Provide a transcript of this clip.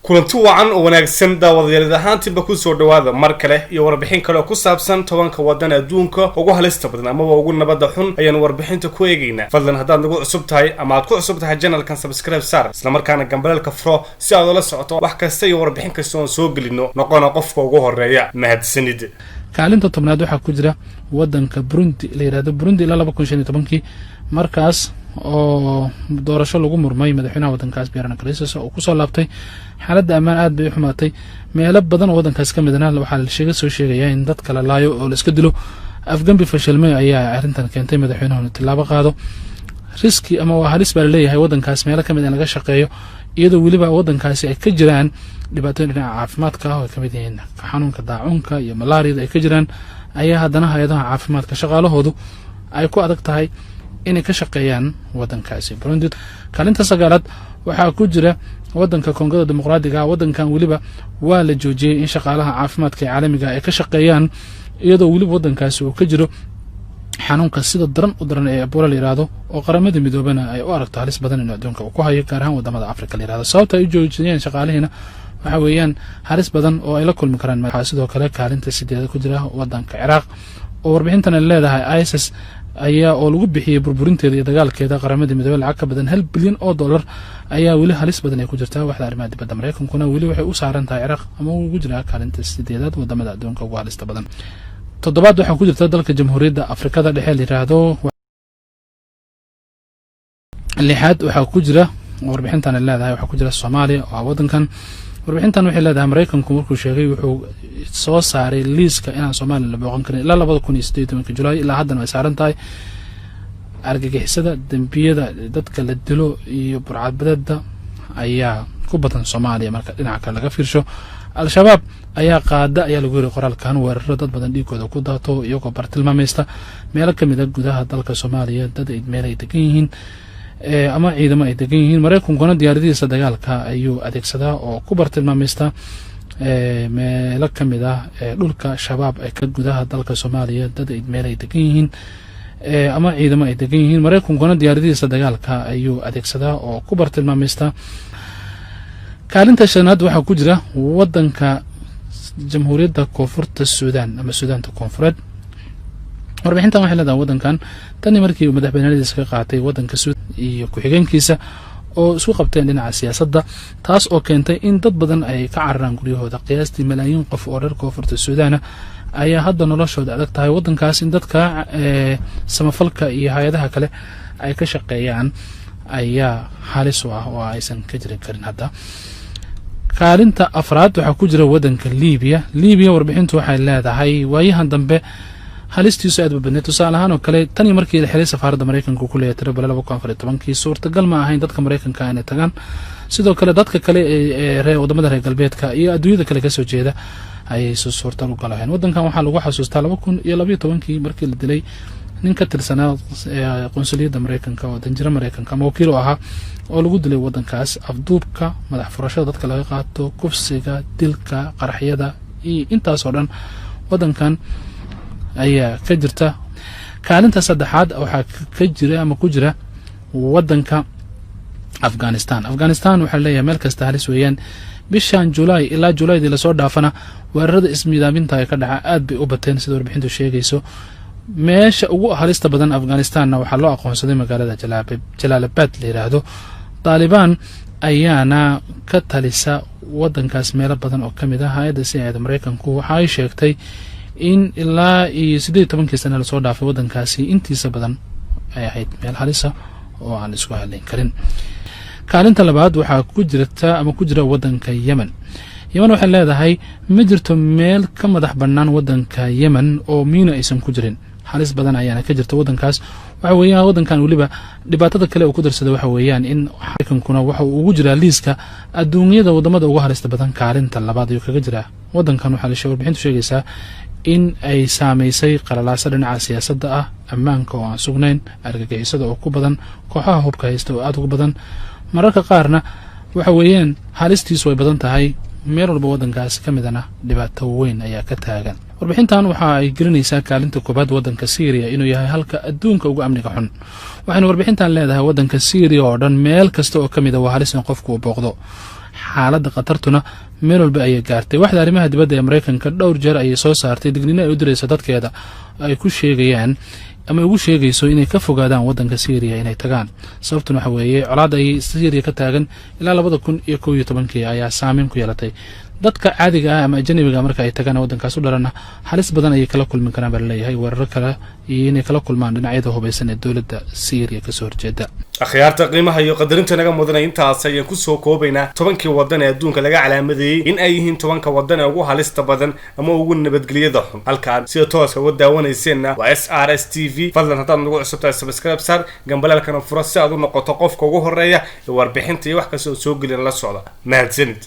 Kulanti wacan oo wanaagsan, daawadayaal ahaantiinba, kusoo dhawaada mar kale iyo warbixin kale oo ku saabsan 10-ka wadan adduunka ugu halista badan amaba ugu nabadda xun ayaanu warbixinta ku eegaynaa. Fadlan, haddaad nagu cusub tahay ama aad ku cusub tahay channelkan, subscribe saar, islamarkaana gambaleelka furo si aad ula socoto wax kasta iyo warbixin kasta oon soo gelino, noqona qofka ugu horeeya. Mahadsanid. Kaalinta 10aad waxaa ku jira wadanka Burundi la yirahdo. Burundi ilaa 2015-kii, markaas oo doorasho lagu murmay, madaxweynaha wadankaas Pierre Nkurunziza oo kusoo laabtay, xaaladda ammaan aad bay u xumaatay. Meelo badan oo wadankaas ka midna waxaa la soo sheegayaa in dadka la laayo oo la iska dilo. Afgambi fashilmay ayaa arrintan keentay madaxweynuhu inuu tilaabo qaado. Risky ama waa halis baa laleeyahay wadankaas meelo kamid in laga shaqeeyo, iyadoo weliba wadankaasi ay ka jiraan dhibaatooyin dhinaca caafimaadka ah oo ay kamid yihiin xanuunka daacuunka iyo malaariyada ay ka jiraan, ayaa haddana hay-adaha caafimaadka shaqaalahoodu ay ku adag tahay inay ka shaqeeyaan wadankaasi Burundi. Kaalinta sagaalaad waxaa ku jira wadanka Kongada Dimuqraadiga ah. Wadankan weliba waa la joojiyey in shaqaalaha caafimaadka ee caalamiga ay ka shaqeeyaan, iyadoo weliba wadankaasi uu ka jiro xanuunka sida daran u daran ee Ebola la yirahdo, oo Qaramada Midoobana ay u aragto halis badan inuu adduunka uu ku hayo, gaar ahaan wadamada Africa la yirahdo. Sababta ay u joojiyeen shaqaalihiina waxa weeyaan halis badan oo ay la kulmi karaan. Waxaa sidoo kale kaalinta sideeda ku jira wadanka Ciraaq, oo warbixintan ay leedahay ISIS ayaa oo lagu bixiyey burburinteeda iyo dagaalkeeda Qaramada Midoobey lacag ka badan $1 bilyan ayaa weli halis badan ay ku jirtaa. Waxda arrimaha dibadda Maraykankuna weli waxay u saaran tahay Ciraaq ama ugu jiraa kaalinta sideedaad wadamada adduunka ugu halista badan. Toddobaad waxaa ku jirta dalka Jamhuuriyadda Afrikada Dhexe la yiraahdo. Lixaad waxaa ku jira, warbixintan ay leedahay, waxaa ku jira Soomaaliya oo ah wadankan. Warbixintan waxay leedahay Maraykanku markuu sheegay, wuxuu soo saaray liiska inaan Soomaaliya la booqan karin ilaa 2018-ka Julaay. Ilaa haddana way saaran tahay. Argagixisada, dembiyada, dadka la dilo iyo burcadbadeeda ayaa ku badan Soomaaliya. Marka dhinaca kale laga fiirsho, Al-Shabaab ayaa qaada, ayaa lagu yiri qoraalkan, weeraro dad badan dhiigooda ku daato, iyagoo bartilmaamaysta meelo kamid a gudaha dalka Soomaaliya, dad meel ay degan yihiin ama ciidamo ay degan yihiin. Maraykankuna diyaaradihiisa dagaalka ayuu adeegsadaa oo ku bartilmaamaysta meelo kamid ah dhulka Shabaab ee ka gudaha dalka Soomaaliya, dad meel ay degan yihiin ama ciidamo ay degan yihiin. Maraykankuna diyaaradihiisa dagaalka ayuu adeegsadaa oo ku bartilmaamaysta. Kaalinta shanaad waxaa ku jira wadanka Jamhuuriyadda Koonfurta Suudaan ama Suudaanta Koonfureed. Warbixintan waxay leedahay wadankan tanii markii uu madaxbannaanadiisa ka qaatay wadanka Suudan iyo ku-xigeenkiisa oo isku qabteen dhinaca siyaasadda, taas oo keentay in dad badan ay ka cararaan guryahooda. Qiyaastii malaayiin qof oo reer Koonfurta Suudaana ayaa hadda noloshooda adag tahay wadankaas. In dadka samafalka iyo hay-adaha kale ay ka shaqeeyaan ayaa halis u ah oo aysan ka jirin karin hadda. Kaalinta afraad waxaa ku jira wadanka Libiya. Libiya warbixintu waxay leedahay waayahan dambe halistiisu aad ba badneed. Tusaale ahaan oo kale, tanii markii la xiray safaaradda Maraykanka ku leeyahay Tripoli 2014-kii, suurtagal ma ahayn dadka Maraykanka inay tagaan. Sidoo kale dadka kale ee wadamada reer galbeedka iyo adduunyada kale kasoo jeeda ayay suurtal u galahayn. Wadankan waxaa lagu xasuustaa 2012-kii markii la dilay nin ka tirsanaa qunsuliyadda Maraykanka oo danjiro Maraykanka ama wakiil u ahaa oo lagu dilay wadankaas. Afduubka, madax furashada dadka laga qaato, kufsiga, dilka, qaraxyada iyo intaasoo dhan wadankan ayaa ka jirta. Kaalinta saddexaad waxaa ka jira ama ku jira wadanka Afghanistan. Afghanistan waxaa leeyahay meel kasta halis weeyaan. Bishan Julaay ilaa Julaydii lasoo dhaafana weerarada ismiidaaminta ee ka dhaca aad bay u bateen, sida warbixintu sheegayso. Meesha ugu halista badan Afghanistanna waxaa loo aqoonsaday magaalada Jalaalabad la yiraahdo. Taalibaan ayaana ka talisa wadankaas meelo badan oo kamid ah. Hay-adda CIA-da Maraykanku waxa ay sheegtay in ilaa iyo 18-kii sana lasoo dhaafay waddankaasi intiisa badan ay ahayd meel halisa oo aan isku hadlayn karin. Kaalinta labaad waxaa ku jirta ama ku jira waddanka Yemen. Yemen waxay leedahay ma jirto meel ka madax bannaan waddanka Yemen oo miino aysan ku jirin, halis badan ayaana ka jirta waddankaas. Waxa weeyaan waddankan weliba dhibaatada kale uu ku darsada waxa weeyaan in Maraykankuna waxa uu ugu jiraa liiska adduunyada waddamada ugu halista badan, kaalinta labaad ayuu kaga jiraa waddankan. Waxaa la warbixintu sheegaysaa in ay saameysay qalalaasa dhinaca siyaasadda ah, ammaanka oo aan sugnayn, argagixisada oo ku badan, kooxaha hubka haysta oo aada ugu badan. Mararka qaarna waxa weeyaan halistiisu way badan tahay. Meel walba waddankaasi ka midana dhibaato weyn ayaa ka taagan. Warbixintan waxa ay gelinaysaa kaalinta koobaad waddanka Syriya inuu yahay halka adduunka ugu amniga xun. Waxayna warbixintan leedahay waddanka Syriya oo dhan meel kasta oo ka mid a waa halis in qofku uu booqdo. Xaaladda khatartuna meel walba ayay gaartay. Waxda arrimaha dibadda ee Maraykanka dhowr jeer ayay soo saartay digniino ay u diraysa dadkeeda, ay ku sheegayaan ama ugu sheegayso inay ka fogaadaan waddanka Syriya inay tagaan. Sababtuna waxa weeye colaadda ay Syriya ka taagan ilaa 2011-kii ayaa saameyn ku yeelatay dadka caadiga ah ama ajanibiga. Marka ay tagaan waddankaas u dhalana, halis badan ayay kala kulmi karaan baa laleeyahay, weeraro kale iyo inay kala kulmaan dhinacyada hubaysan ee dowladda Syriya kasoo horjeeda. Akhyaarta qiimaha iyo qadarinta naga mudanay, intaas ayaan kusoo koobaynaa 10-kii waddan ee adduunka laga calaamadeeyey in ay yihiin 10-ka waddan ee ugu halista badan ama ugu nabadgelyada xun. Halkaan sida tooska uga daawanayseena waa SRS TV. Fadlan haddaad nagu cusub tahay, subscribe saar, gambaleelkana fura si aad u noqoto qofka ugu horeeya ee warbixinta iyo wax kasta oo soo gelin la socda. Mahadsanid.